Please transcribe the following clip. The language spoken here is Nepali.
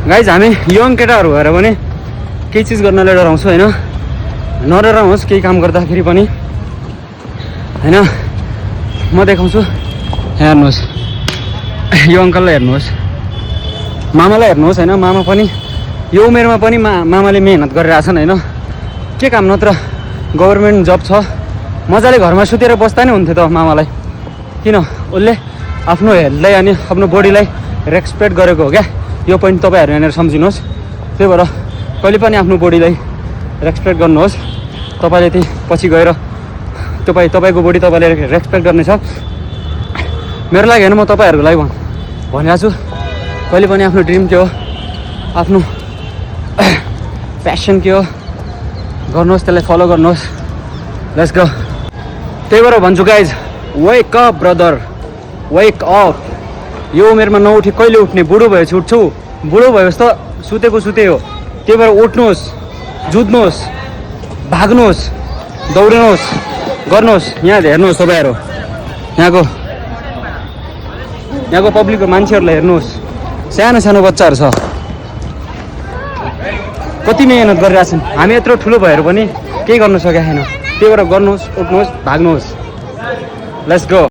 गाइज हामी यङ केटाहरू भएर पनि केही चिज गर्नले डराउँछु होइन, नडराउनुहोस् केही काम गर्दाखेरि पनि होइन। म देखाउँछु, हेर्नुहोस् यो अङ्कललाई हेर्नुहोस्, मामालाई हेर्नुहोस् होइन। मामा पनि यो उमेरमा पनि मामाले मेहनत गरिरहेछन् होइन। के काम नत्र गभर्मेन्ट जब छ, मजाले घरमा सुतेर बस्दा नै हुन्थ्यो त मामालाई। किन उसले आफ्नो हेल्थलाई अनि आफ्नो बडीलाई रेस्पेक्ट गरेको हो क्या। यो पोइन्ट तपाईँहरू यहाँनिर सम्झिनुहोस्। त्यही भएर कहिले पनि आफ्नो बडीलाई रेस्पेक्ट गर्नुहोस्। तपाईँले त्यही पछि गएर तपाईँको बडी तपाईँले रेस्पेक्ट गर्नेछ। मेरो लागि होइन, म तपाईँहरूको लागि भनिरहेको छु। कहिले पनि आफ्नो ड्रिम के हो, आफ्नो प्यासन के हो गर्नुहोस्, त्यसलाई फलो गर्नुहोस्। Let's go. त्यही भएर भन्छु guys, wake up brother, wake up. यो उमेरमा नउठे कहिले उठ्ने? बुढो भएपछि उठ्छु, बुढो भएपछि त सुतेको सुते हो। त्यही भएर उठ्नुहोस्, जुत्नुहोस्, भाग्नुहोस्, दौडिनुहोस्, गर्नुहोस्। यहाँ हेर्नुहोस् तपाईँहरू, यहाँको पब्लिकको मान्छेहरूलाई हेर्नुहोस्, सानो सानो बच्चाहरू छ, कति मेहनत गरिरहेछन्। हामी यत्रो ठुलो भएर पनि केही गर्न सकेका छैन। त्यही भएर गर्नुहोस्, उठ्नुहोस्, भाग्नुहोस्। Let's go.